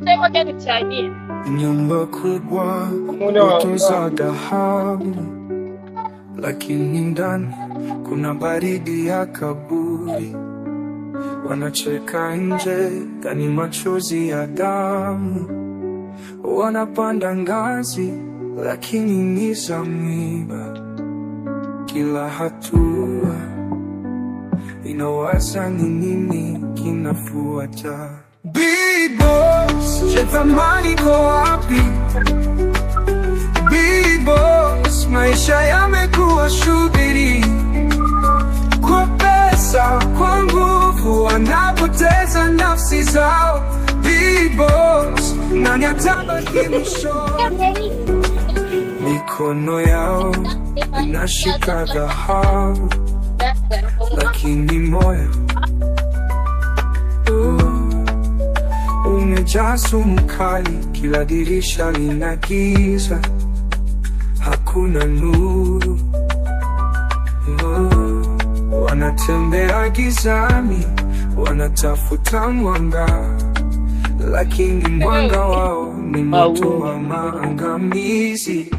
这个给你吃一点。 Nyumba kubwa, kuta za dhahabu, lakini ndani kuna baridi ya kaburi. Wanacheka nje, ndani machozi ya damu. Wanapanda ngazi, lakini ni za miiba. Kila hatua inawaza ni nini kinafuata. Big boss, je, thamani iko wapi? Big boss, maisha yamekuwa shughuli. Kwa pesa, kwa nguvu, wanapoteza nafsi zao. Big boss, nani atabaki mwishoni? Mikono yao inashika dhahabu, lakini moyo umejaa sumu kali. Kila dirisha lina giza, hakuna nuru. Wanatembea gizani, wanatafuta mwanga, lakini mwanga wao ni moto wa maangamizi.